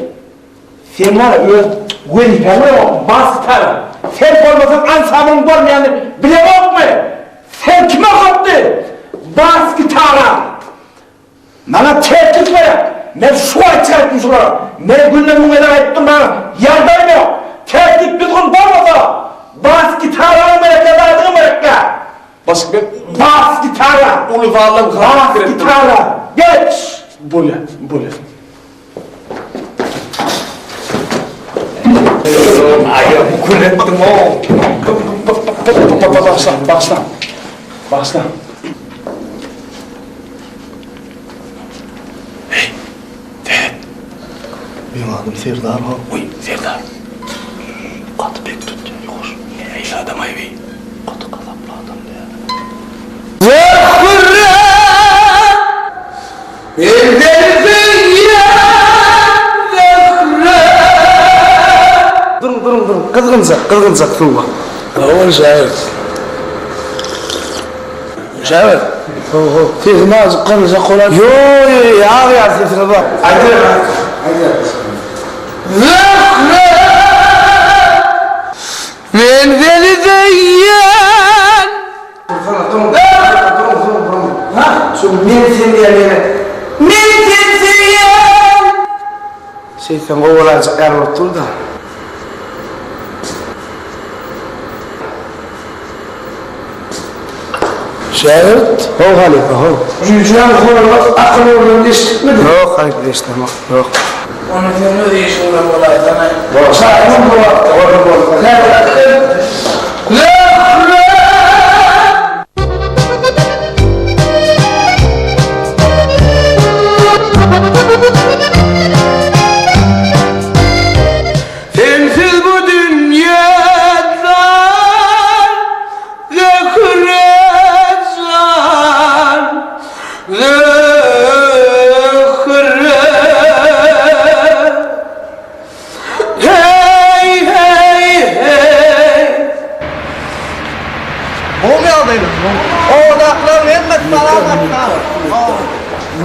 Sen bar öz wezipäň ýok, bas gitara. Sen bolmasaň ansamblyň bolmaýanyny bileňokmy? Sen kime okatdy? Bas gitara. Maňa tertip gerek. Men şu aýtjak aýtdym şulara. Men günde müň gezek aýtdym maňa ýagdaýym ýok. Tertip düzgün bolmasa bas gitaraňam gerekýä zadyňam gerekýä. Başlyk men Bas gitara. Uly zaldan Bas gitara. Geç. Bolýa, bolýa. Aýagymy kül etdiň-ow. Bagyşla, bagyşla. Bagyşla. Heý, seret. Meň adym Serdar ho. Oý, Serdar. Gaty bek tutýar, ýuwaş. Nähili adam-aý bi? Gaty gazaply adam däl. Duruň, duruň, duruň. Gyzgynjak, gyzgynjak suw bar. Hawa, şägirt. Şägirt. Ho, ho. Sesim azjyk gyzgynjak bolar. Ýo, ýo, ýo, ýag ýaly sesiňiz bar. Aýdyber, aýdyber. Zöhre! Men seni söýýän! Dursana, duruň, duruň, duruň, duruň. Ha, şu men sen diýen ýere. Men seni söýýän! Şeýtseň gowy bolaýjak ýaly bolup dur-da. Şägirt? How halypa, how. Jüýjäň horaz akyl urlan eşitmediň? Ýok halypa, eşidemok, ýok. Onda sen öz işiň bilen bolaýsana. Bor, çaýyňam bu wagtda orny bolsa. Zöhre!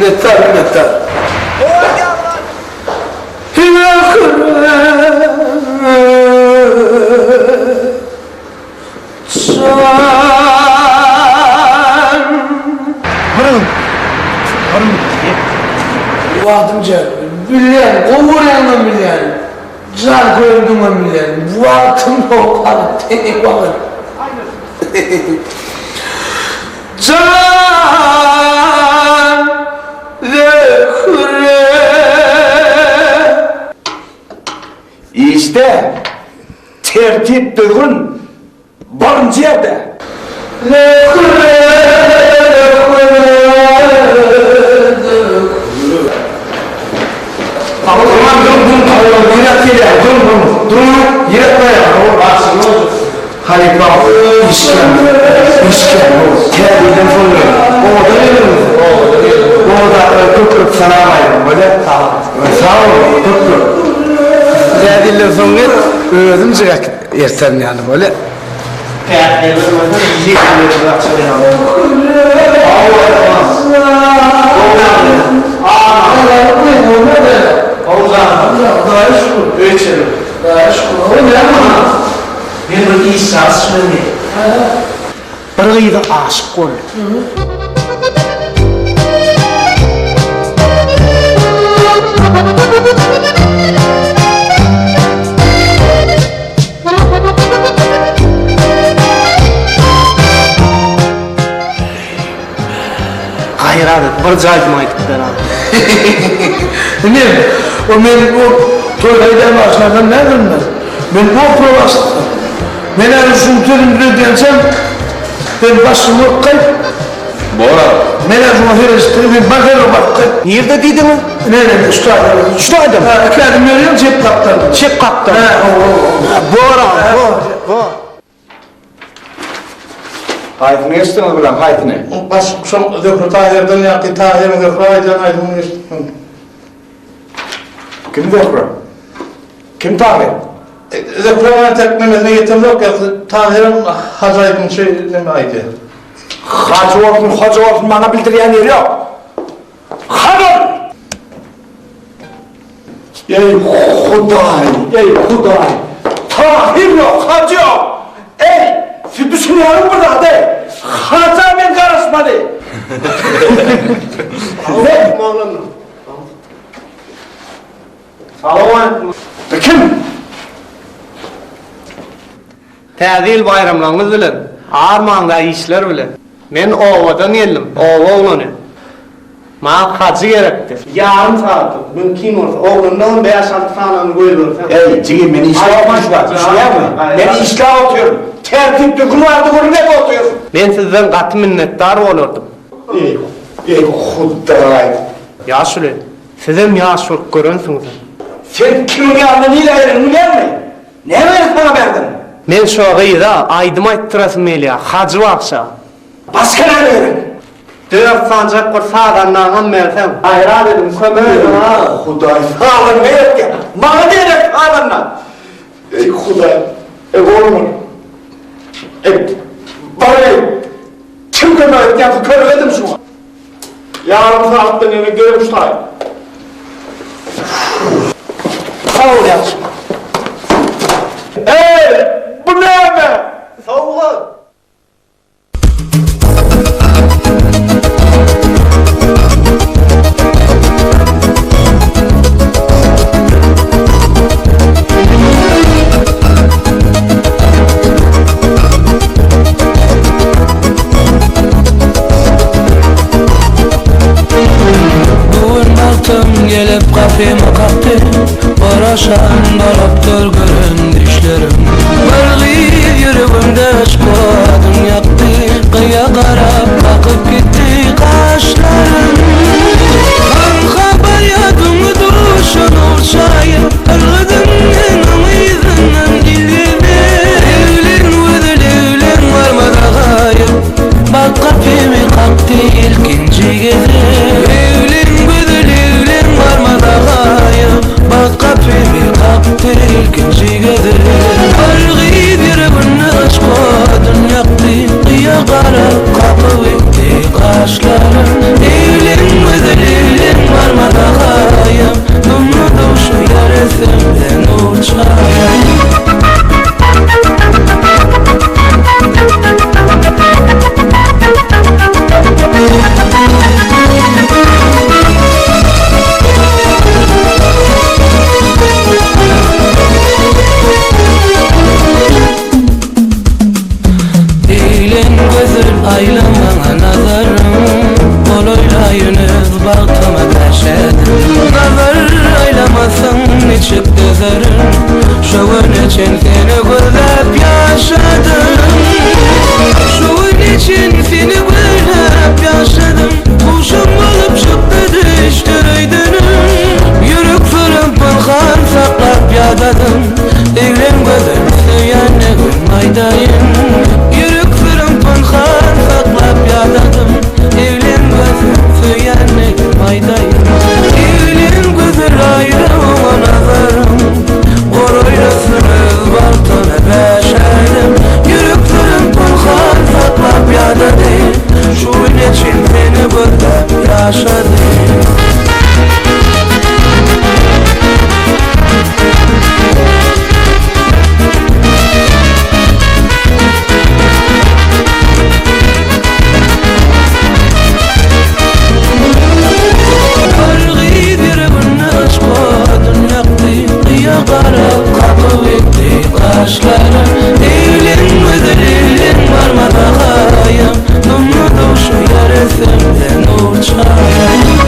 Minnetdar, minnetdar. Wagtym jan. Bilýän, gowy görýäňem bilýän. Jan köýendiňem bilýän. Wagtym ýok, wagt, wagt. Jan Zöhre. Işde tertip düzgün birinji ýerde. Zöhre, Zöhre, Zöhre. Halypa işgär işgär täzeden soň gel owadan geldiňiz obadakylara köp köp salam aýdyň bolýa sag boluň köp köp. Täze ýyldan soň gel özüm jigäk erterin ýaly bolýa. Men bir iş çalyş bilen Bir gyza aşyk boldy. Gaýrat et, birje aýdym aýdyp ber a. Inem, o men o toýda aýdan bagşylardan däldirin men. Men opera bagşysydym. Men häzir şuň sözüni düzedýänçäm, sen başyňy urup gaýt. Bor aga. Men häzir şuňa seredişdirip, sen bar zerur baryp gaýt. Nirde diýdiňiz? Ine, ine, şu taýda. Şu taýdamy? Hä, iki ädim ýörýäň, çep gapdalda. Çep gapdalda. Hä, hawa, hawa. Bor aga, bor, bor. Haýsyny eşitdiňiz bilen, haýsyny? Baş şol Zöhre Taýerden ýaňky Taýeriň Zöhre aýdýan aýdymyny eşitdim. Kim Zöhre? Kim Taýer? Zöhre entek nemesine ýetemzok ýa Taýerem hajy aýdymçy neme aýdýar. Hajy bolsun, hoja bolsun maňa bildirýän ýeri ýok. Hany ol? Eý Hudaý, eý Hudaý! Tahyr ýok, Hajy ýok! Eý, siz düşünýäňizmi bir zada eý? Haja men garaşmaly! Salowmaleýkim. Bu kim? Täze ýyl baýramlaryňyz bilen, armaňda işler bilen. Men obadan geldim, oba oglany. Maňa hajy gerekdi. Ýarym sagatlyk, mümkin bolsa, oglandanam bäş-alty sanyny goýberseň. Eý, jigim, men işläp otyryn şu wagt, düşünýäňmi? Men işläp otyryn. Tertip-düzgün barada gürrüň edip otyryn. Men sizden gaty minnetdar bolardym. Eý, eý, Hudaý! Ýaşuly, sizem ýaş bolup görensiňiz. Sen kimiň ýanyna nirä geleniňi bilýäňmi? Näme gerek maňa bärden? Men şo gyza aýdym aýtdyrasym gelýär, Hajy bagşa. Başga näme gerek? Dört sanjak bir sazandaňam berseň. Gaýrat ediň, kömek ediň a. Hudaý, sazanda gerekýä. Maňa gerek sazanda. Eý, Hudaý, eý, oglum. Eý, bar eý. Kim kömek etýär, kömek ediň şuňa. Ýarym sagatdan ýene gelin şu taýy. Sag bol ýagşy. Eý, bu näme? Sowgat. Bu gün bagtym gelip gapymy kakdy Garaşan dolupdyr gören düşlerim Bir gyz ýüregimde yşk odun ýakdy Gyýa garap bakyp gitdi gaşlarym Hanha barýadyň duşan uçaýyp Ylgadym men oň yzyndan ilgezde Eglen gözel eglen barmada gaýyp Bagt gapymy kakdy ilkinji gezek Eglen gözel eglen barmada gaýyp Bagt gapymy kakdy ilkinji gezek Bir gyz ýüreginde yşk odun ýakdy Gyýa garap kakyp gitdi gaşlaryn. Bäş ädim. Nazar aýlamasaň niçik dözerin, Şu güne çen seni gözläp ýaşadym. Şu güne çen seni gözläp ýaşadym, Guşum bolup çykdy düşdi öýdenim. Ýürek syrym pynhan saklap ýadadym, Eglem gözüm söýenligim aýdaýyn. Ýürek syrym pynhan saklap ýadadym, Eglem gözüm söýenligim aýdaýyn. Eglem gözel aýra oňa nazarym, Goraýlasyn öz bagtyny bäşädim. Ýürek syrym pynhan saklap ýadady, Şu güne çen seni gözläp ýaşadym. Bir gyz ýüreginde yşk odun ýakdy, Gyýa garap kakyp etdi gaşlaryn. Eýlen gözel eýlen barmasa haýam, Dumly duşa ýar etsemde nur çaýam.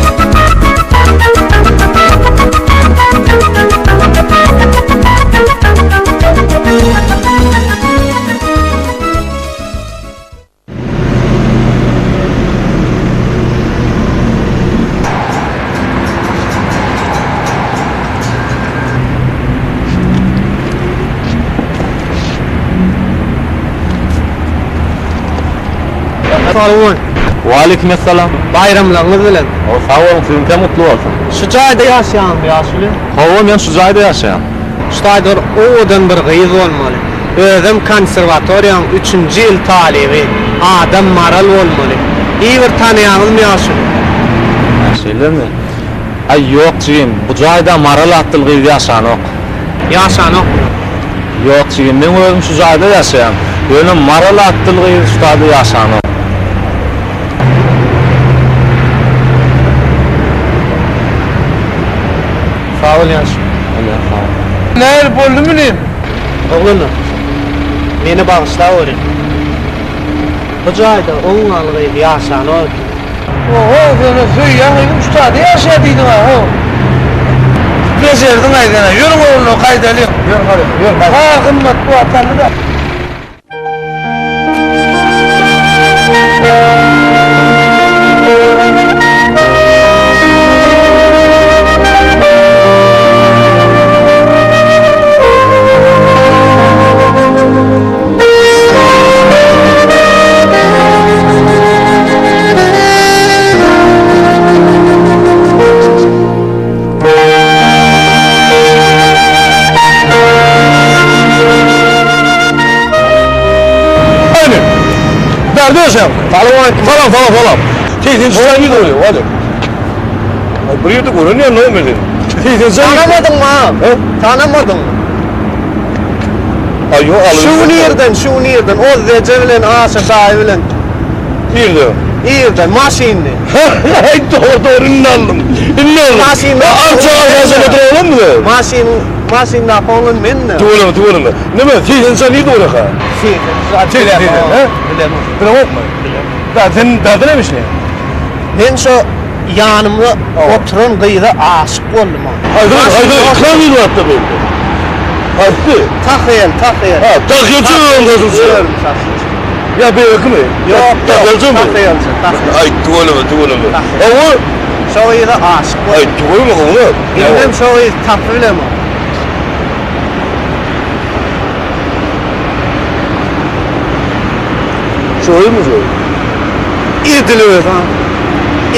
Salowmaleýkim. Waleýkim essalam. Baýramlaryňyz bilen. O, sag boluň, siziňkem gutly bolsun. Şu jaýda ýaşaýaňmy ýaşuly? Hawa, men şu jaýda ýaşaýan. Şu taýda bir owadan bir gyz bolmaly. Özem konserwatoriýaň üçünji ýyl talyby. Adam Maral bolmaly. I bir tanaýaňyzmy ýaşuly? Hä, şeýlemi? Aý, ýok jigim, bu jaýda Maral atly gyz ýaşanok. Ýaşanokmy? Ýok jigim, meň özüm şu jaýda ýaşaýan. Ýöne Maral atly gyz şu taýda ýaşanok. Sag bol ýaşuly. Bolýar, sag bol. Nähili boldy muny? Oglanlar, meni bagyşlaweriň. Bu jaýda oňňaly gyz ýaşanok eken. Oho, sen-ä söýýän gyzyň şu taýda ýaşaýar diýdiň-ä, how. Bejerdiň-aý sen-ä. Ýörüň oglanlar, gaýdalyň. Ýör, gaýdalyň, ýör, gaýdalyň. Ha, gymmat bu atandy-da. Aynen. Bärde ýaşaýaň. Salowmaleýkim. Salam, salam, salam. Segsen çykan ýüz bolýar, hadi. Ay bir ýerde gören ýaly men seni. Segsen çykan. Tanamadyňmy agam? Tanamadyňmy? Aý ýok, alyp. Şu gün irden, şu gün irden Ozzeje bilen Aşa daýy bilen. Irde. Irden maşynly. Aý dogry, dogry indi aldym. Indi aldym. Maşynda. Arça arça oturan mı? Maşynyň maşyndaky oglan men-de. Tüweleme, tüweleme. Neme, 80 çykan nirde bolýar? 80 çykan. He? Bilemok. Bilemokmy? Bilemok. Da sen däde näme işleýäň? Men şo ýanymda oturan gyza aşyk boldum. Haýsy, haýsy, ikram ýyl wagtda boldy. Haýsy? Tahyýel, Tahyýel. Ha, Tahyýelçi özüň saçylçy. Özüm saçylçy. Ýa beýlekimi? Ýok, Tahyýelçimi? Tahyýelçi, Tahyýelçi. Aý, tüweleme, tüweleme. Hawa. Şo gyza aşyk boldum. Aý, tüweleme, gowy. Indem şo gyzy tapybilemok. Şoýmy şo? Edil özi ha.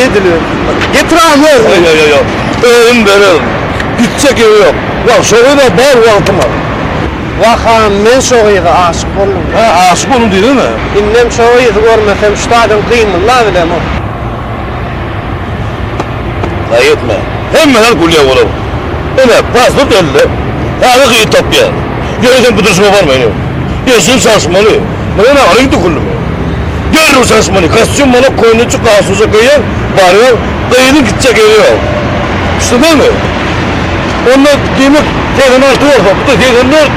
Edil özi. Getir agam özüni. Ýok, ýok, ýok. Özüm bererin. Gitjek ýeri ýok. Wah, şo gyza bar wagtym bar. Wah agam, men şo gyza aşyk boldum. Hä, aşyk boldum diýsene. Indem şo gyzy görmesem şu taýdan gymyldabilemok. Gaýgy etme. Hemmeler gülýär olar. Ine, pasport elde. Täze gyz tapýar. Ýöne sen bu durşuňa barma ine. Eşigiň çalyşmaly. Muňa näme alyň döküldimi? Derrew çalyşmaly. Kostýum malak, köýnekçik, galstujak geýýäň, barýaň, gyzyň gitjek ýeri ýok. Düşdüňmi? Onda diýmek 86 bolsa, bu-da 84.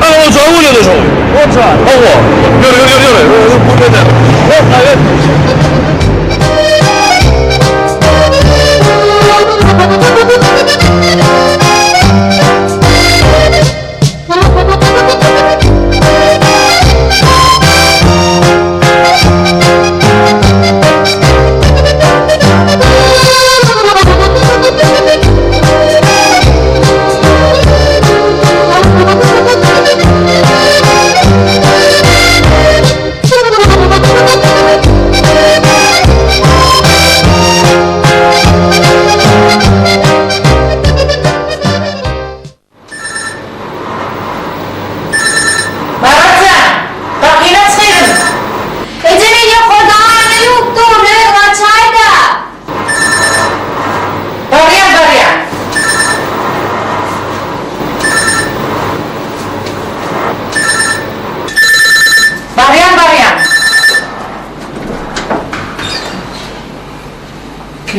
Ana ojagy bolýar-da şoň. Ojagy. Hawa. Ýör, ýör, ýör, ýör. Özüň pul eder. Ýok, gaýgy etme.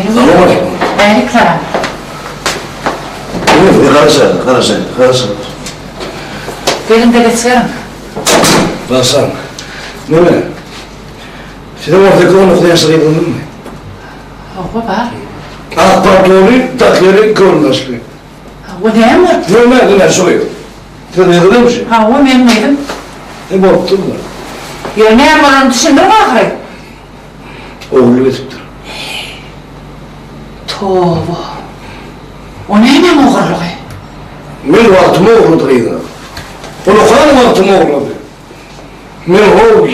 Salowmaleýkim. Älik salam. Indi garaşaýyn, garaşaýyn, garaşaýyn. Geliň-de geçiberiň. Bagyşlaň. Neme? Siziň 18 19 ýaşly gyzyňyzmy? Hawa, bar. Ak paltoly, takýaly, göwündaşly. Hawa, näme bolupdyr? Ýok, näme, ine şu gyz. Siziň gyzyňyzmy şu? Hawa, meniň gyzym. E, bolupdyr-da. Ýöne näme bolanyny düşündiriň ahyry. Ogurlyk edipdir. Toba. O nämäň ogurlygy? Men wagtymy ogurlady gyzyňyz. Ol okan wagtymy ogurlady. Men ho,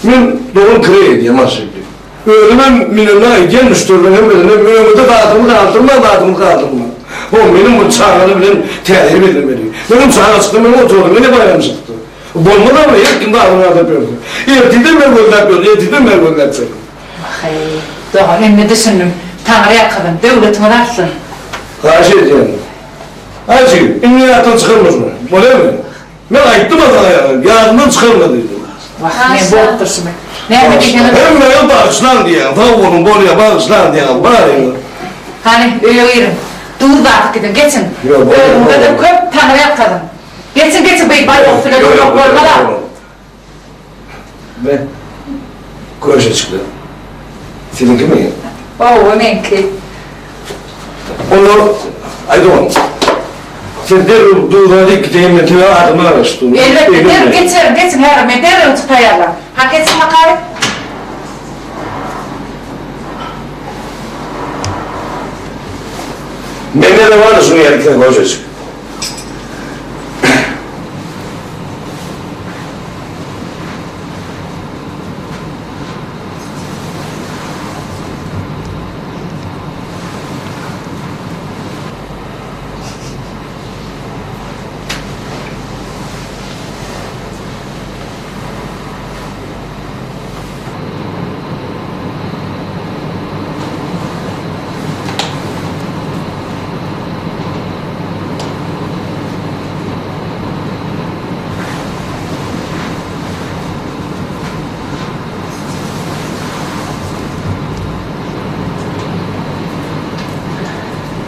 men dogan kireý edýän maşynly. Özümem münende aýdýan müşderileriň hemmesine öňüňizde zadymy galdyrmaň, zadymy galdyrmaň. Ho, meniň bu çagalar bilen täsir edilmeli. Menem çaga çykdym, menem oturdym, ine baýram çykdy. Bolmaz ama her kim zadyny galdyrp ýörse. Ertirden bäri gözläp ýörün, ertirden bäri gözläp ýörün. Wah-eý, dogan, indi düşündim. Taňry ýalkasyn, döwletiňiz artsyn. Haýyş edýän. Aý jigim, indi ýatdan çykarma şuny. Bolýarmy? Men aýtdym-a saňa ýaňy, ýadymdan çykarma diýdim. Wah, men bolup durşumy. Näme diýseňiz. Hemmäňiz bagyşlaň diýýän, sag boluň, bolýa, bagyşlaň diýýän, baryňyz. Hany, öýe giriň. Duz dadyp gidiň, geçiň. Ýok, bolýa. Özüňize-de köp Taňry ýalkasyn. Geçiň geçiň beý baýok size durmak bolmaz-a. Be, köşeçikler. Siziňkimi? Hawa, meňki. Onda, aý dogan, sen derrew duza dik gideýin, men size adymy garaşyp durun. Elbetde, derrew geçerin, geçiň häzir, men derrew taýýarlan. Ha, geçiň makaly. Mende-de bardy şunuň ýaly iki köşeçik.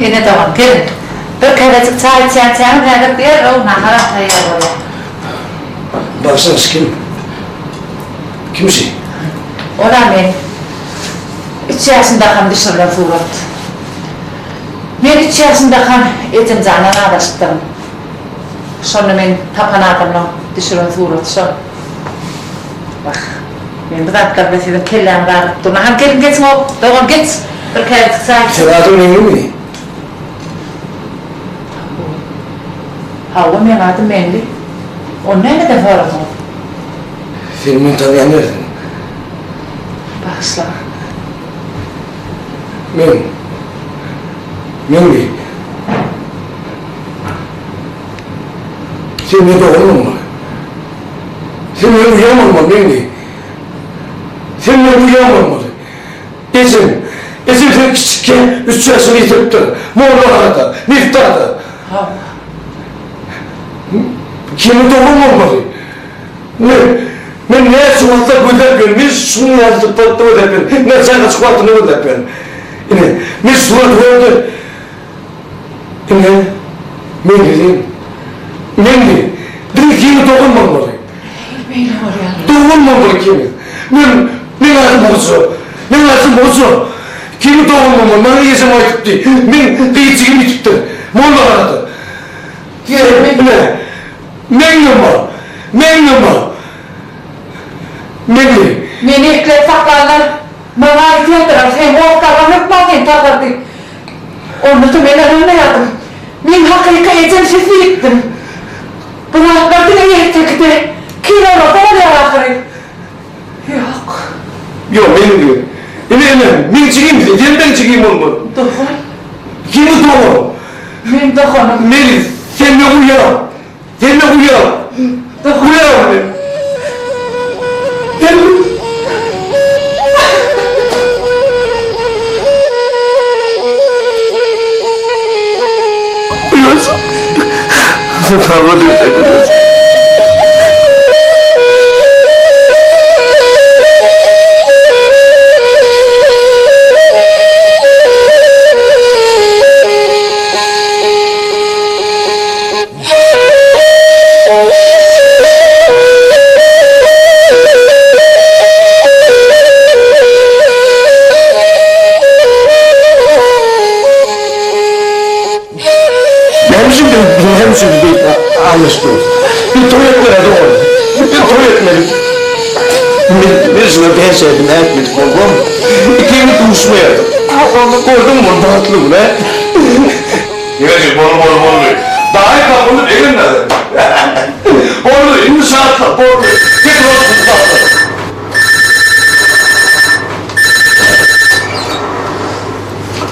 Ene dogan, geliň. Bir käsejik çaý içýänçäňiz häzir derrew naharam taýýar bolýar. Bagyşlaň, kim? Kim şi? Ol-a men. Üç ýaşyndakam düşürilen surat. Men üç ýaşymdakam ejemjandan azaşypdyryn. Şonda meni tapan adamlaň düşüren suraty şol. Wah, men bu zatlar bilen siziň kelläňizi agyrdyp durun. Hany geliň geçiň-ow, dogan geç, bir käsejik çaý iç. Seň adyň Meňlimi? Hawa, meň adym Meňli. Ony nämeden soradyňyz? Seni men tanaýan däldim. Bagyşlaň. Men. Meňli. Sen meň doganym bolmaly. Sen meniň uýam bolmaly, Meňli. Sen meniň uýam bolmaly. Ejem, ejem seni kiçikken üç ýaşyňda ýitiripdir. Mollahanada, Neftada. Hawa. Kimiň dogan bolmaly? Men, men näçe wagtlap gözläp ýörün, men şunuň ýaly sypatda gözläp ýörün, men çagaçyk wagtynda gözläp ýörün. Ine, men suraty gördüm. Ine, Meňli, Meňli, biziň ikimiz dogan bolmaly. Beýle bolýar. Dogan bolmaly ikimiz. Men, meň adym Hoja, meň adym Hoja. Ikimiz dogan bolmaly, maňa ejem aýdypdy, meň gyz jigim ýitipdir, mollahanada. Ine, Meňňem bar! Meňňem bar! Meňli! Meni ekläp saklanlar maňa aýdýardylar, seň hossarlaň hökman seni tapar diýip. Onda-da men ynanmaýardym. Meň hakyky ejem siz diýipdim. Bu zatlar diňe ertekide, kinolarda bolýar ahyry. Ýok. Ýok, Meňli. Ine, ine, meň jigim sen, sen meň jigim bolmaly. Dogan. Ikimiz dogan. Meň doganym. Meňli, sen meň uýam. Sen meň uýam. Dogan. Uýam men. Sen Uýajyk. Sen saňa diýseň. Näme üçin biz beýdip aňlaşyp durus? Biz toý etmeli dogan. Biz toý etmeli. Men, men şuna bäş ädim ätmedik bolsam, ikimiz duşmaýardyk. Gördüňmi ol bagtly gün, hä? Ýeri, boldy, boldy, boldy. Daýy tapyldy, begenme. Boldy, indi şatlyk, boldy. Getir ol gyzy.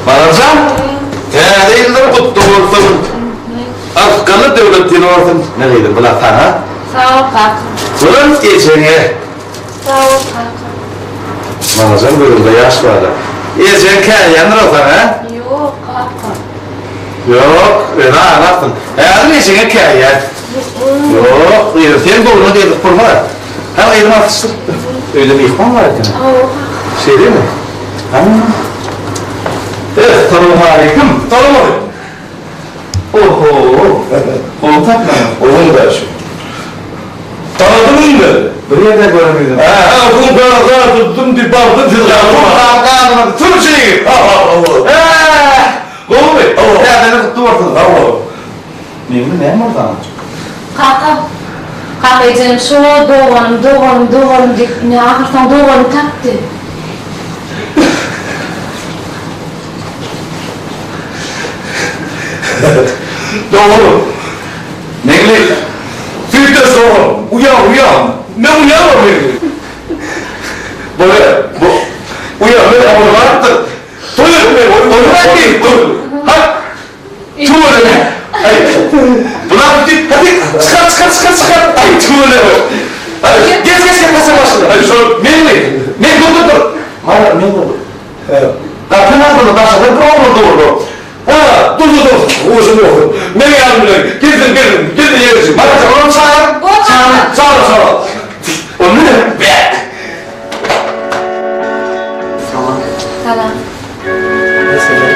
Balajan, täze ýyllar gutly bolsun! Ysgynly döwlet ýyly bolsun! Ne gyzym, bula saňa. Sag bol kaka. Bulam ejeňe. Sag bol kaka. Balajan gözüňde ýaş bar-a. Ejeň käýýändir-ow saňa, hä? Ýok, kaka. Ýok, özi aglarsyň. Häzir ejeňe käýýär. Ýok, gyzym, sen göwnüňe degdik bolma. Hä, gyzym atyşdyr. Öýde myhman bar eken. Hawa, kaka. Şeýlemi? Hä. Essalawmaleýkim. Salowmaleýkim. Oho. Gowy tapmaň. Gowy daşy. Tanadyň indi. Bir ýerde gören ýüzüň. Hä, hä, bu gaza tutdum diýip bagtym siz gaza. Gaza, sürüji ýigit. Ha, ha, ha. Hä. Gowumy? Hawa. Täze ýyl gutly bolsun. Hawa. Meňli näme boldy saňa? Kaka, kaka ejem şo doganym, doganym, doganym diýip ine ahyrsoň doganyny tapdy. Doganym. Meňli. Süýtdeş doganym. Uýam, uýam. Men uýamam Meňli. Bolýar. Bu. Uýam, men Oňa barypdyr. Toý etmeli. Oňa aýtdy. Hak. Tüweleme. Aý. Bular diýip, hadi çykar, çykar, çykar, çykar. Aý, tüweleme. Aý, geç, geç, geç, pese başyna. Aý, şol Meňli. Men dur, dur, dur. Mana, men dur. Gapyň agzynda daşarda bir oglan durdy. Ha, dur, dur, dur. Uşum ýok. Men ýanym bilen. Gelsin, gelsin, gelsin ýegeşim. Mana, olam çagyr. Çagyr, çagyr, çagyr. Onda ne? Be! Salam. Mesele.